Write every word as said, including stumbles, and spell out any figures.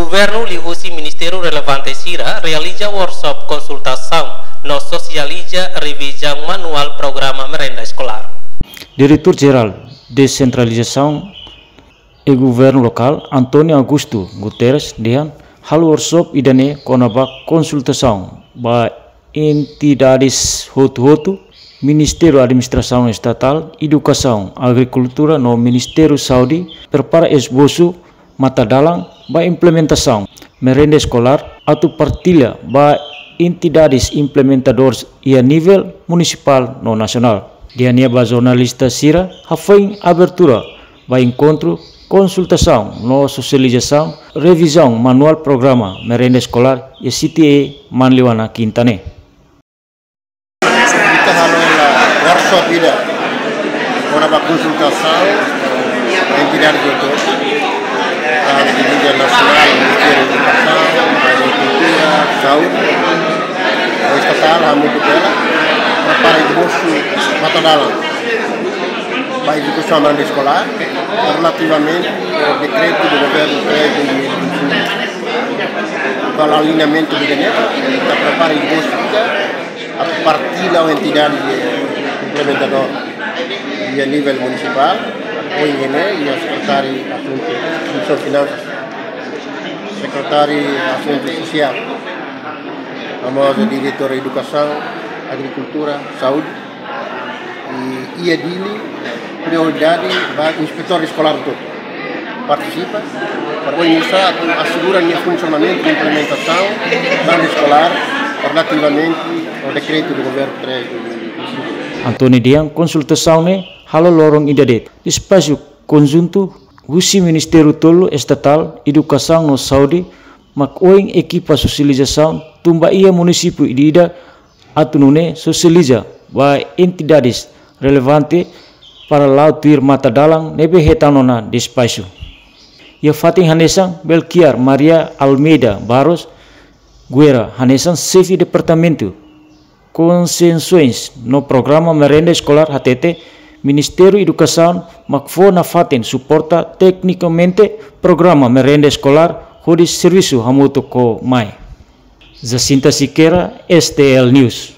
Governu liuhusi ministériu relevante sira realiza workshop konsultasaun no sosializa revizaun manuál programa merenda eskolár. Diretór-Jerál Desentralizasaun e Governu Lokál, António Augusto Guterres, dehan halo workshop ida-ne'e kona-ba konsultasaun ba entidades hotu-hotu, Ministériu Administrasaun Estatál, Edukasaun, Agrikultura no Ministériu Saúde prepara esbosu matadalan ba implementasaun merenda eskolár atu partilla ba entidades implementadoras iha nivel munisipál no nasionál. Dehan nia ba jornalista sira hafoin abertura ba enkontru konsultasaun no sosializasaun revizaun manuál programa merenda eskolár iha C T E Manleuana Kinta ne'e. Ita halo hela workshop ida kona-ba konsultasaun ba entidade hotu-hotu, tantu nível nasionál, Ministériu Edukasaun, Agrikultura, Saúde, no estatál, hamutuk hela, prepara esbosu matadalan ba edukasaun merenda eskolár, relativamente ao decreto do governo três de dois mil e vinte e cinco. Kuandu aliñamentu de gabinete, ita prepara esbosu ida atu partilla ho entidade implementadora iha nivel munisipál, ho ingene iha sekretáriu asuntu, Funsaun Finansas, sekretáriu asuntu sosiál, hamosu diretór edukasaun, agrikultura, saúde, i iha Dili prioridade ba inspetór eskolár hotu partisipa, para oinsá atu asegura nia funsionamentu i implementasaun merenda eskolár relativamente ao decreto do governo três de dois mil e vinte e cinco. António dehan konsultasaun ne'e halo loron ida de'it. Despaxu konjuntu husi ministériu tolu estatál, edukasaun no saúde, mak oin ekipa sosializasaun tun ba iha munisípiu ida-idak atu nune'e sosializa ba entidades relevante para la'o tuir matadalan ne'ebé hetan ona despaxu. Iha fatin hanesan, Belchior Maria Almeida Barros Guerra, hanesan xefe departamentu Konsensoens no programa merenda eskolár, hatete Ministériu Edukasaun mak fó nafatin suporta teknikamente programa merenda eskolár hodi servisu hamutuk ho MAE. Jacinta Sequeira, S T L News.